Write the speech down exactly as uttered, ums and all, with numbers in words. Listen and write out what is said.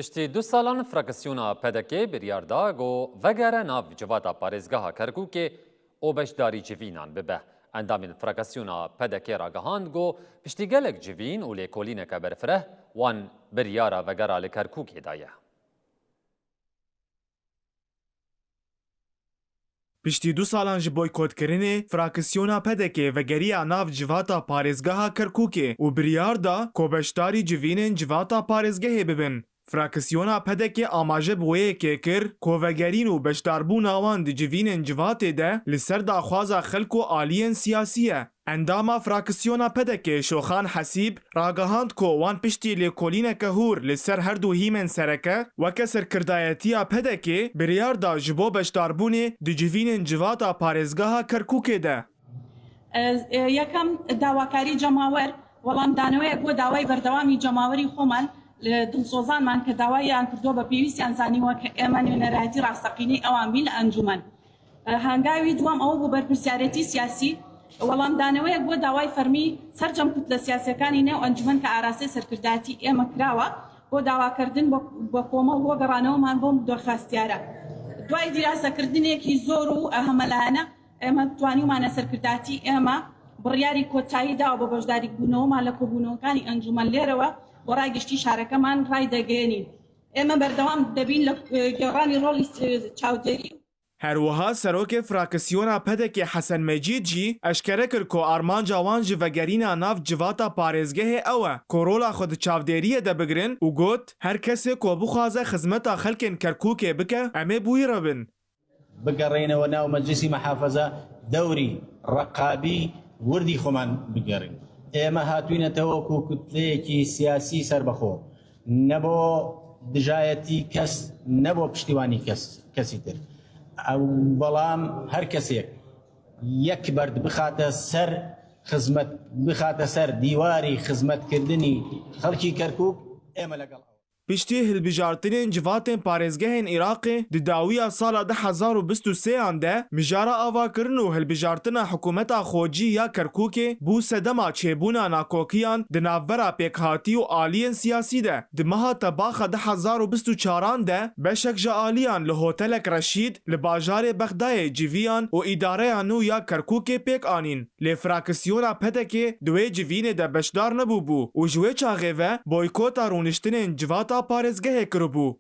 Piştî du salan fraksiyona P D K biryar da ku vegere nav civata parêzgeha Kerkûkê û beşdarî civînan bibe. Endamên fraksiyona P D K ragihand ku piştî gelek civîn û lêkolîneke berfireh wan biryara vegera li Kerkûkê daye. Piştî du salan ji boykotkirinê, fraksiyona P D K vegeriya nav civata parêzgeha Kerkûkê û biryar da ku beşdarî civînên civata parêzgehê bibin. Fraksiyona P D K amaje bi wê yekê kir ku vegerîn û beşdarbûna wan di civînên civatê de li ser daxwaza xelk û aliyên siyasî ye. Endama fraksiyona P D K Şoxan Hesîb ragihand ku wan piştî lêkolîneke hûr li ser her du hîmên sereke weke serkirdayetiya P D K biryar da ji bo beşdarbûnê di civînên civata parêzgeha Kerkûkê de. Ez, e, یەکەم داواکاری جەماوەر، وەڵامدانەوەیەک بۆ داوای بەردەوامی جەماوەری خۆمان لە دڵسۆزانمان کە داوایان کردووە بە پێویستیان زانیوە کە ئێمە نوێنەرایەتی ڕاستەقینەی ئەوان بین لە ئەنجومەن. هەنگاوی دووەم ئەوە بوو بەرپرسیارەتی سیاسی، وەڵامدانەوەیەک بۆ داوای فەرمی سەرجەم کوتلە سیاسیەکانی نێو ئەنجومەن کە ئاراستەی سەرکردایەتی ئێمە کراوە بۆ داواکردن بۆ، بۆ کۆمەڵ بۆ گەڕانەوەمان بۆم دۆخاستیارە. دوای دیراسەکردنێکی زۆر و هەمەلایەنە ئێمە توانیومانە سەرکردایەتی ئێمە بڕیاری کۆتایی داوە بۆ بەشداری بوونەوەمان لە کۆبوونەوەکانی ئەنجومەن لێرەوە بۆ ڕای گشتی شارەکەمان ڕای دەگەێنین. ئێمە بەردەوام دەبین لە، ئە، گێڕانی ڕۆڵی، ئە، چاودێری. Her wiha serokê fraksiyona P D K Hesen Mecîd jî eşkere kir ku armanca wan ji vegerîna nav civata parêzgehê ew e ku rola xwe di çavdêriyê de bigirin û got, her kesê ku bixwaze xizmeta xelkên Kerkûkê bike, em ê bi wî re bin. بگەڕێینەوە ناو مەجلیسی مەحافەزە دەوری ڕەقابی وردی خۆمان بگەڕین. ئێمە هاتوینەتەوە وەکو کوتلەیەکی سیاسی سەربەخۆ، نە بۆ دژایەتی کەس، نە بۆ پشتیوانی کەس، کەسی تر. ئەو بەڵام هەر کەسێک یەک بەرد بخاتە سەر خزمەت، بخاتە سەر دیواری خزمەتکردنی خەڵکی کەرکووک، ئێمە لەگەڵ ئەوە. Piştî hilbijartinên civatên parêzgehên Iraqê di dawiya sala du hezar û bîst û sêyan de mijara avakirin û hilbijartina hikûmeta xocî ya Kerkûkê bû sedema çêbûna nakokiyan di navbera pêkhatî û aliyên siyasî de. Di meha Tebaxa du hezar û bîst û çaran de beşek ji aliyan li Hotelek Reşîd li bajarê Bexdayê civiyan û îdareya nû ya Kerkûkê pêk anîn. Lê fraksiyona P D K di wê civînê de beşdar nebûbû û ji wê çaxê ve boykota rûniştinên civata parêzgehê kiribû.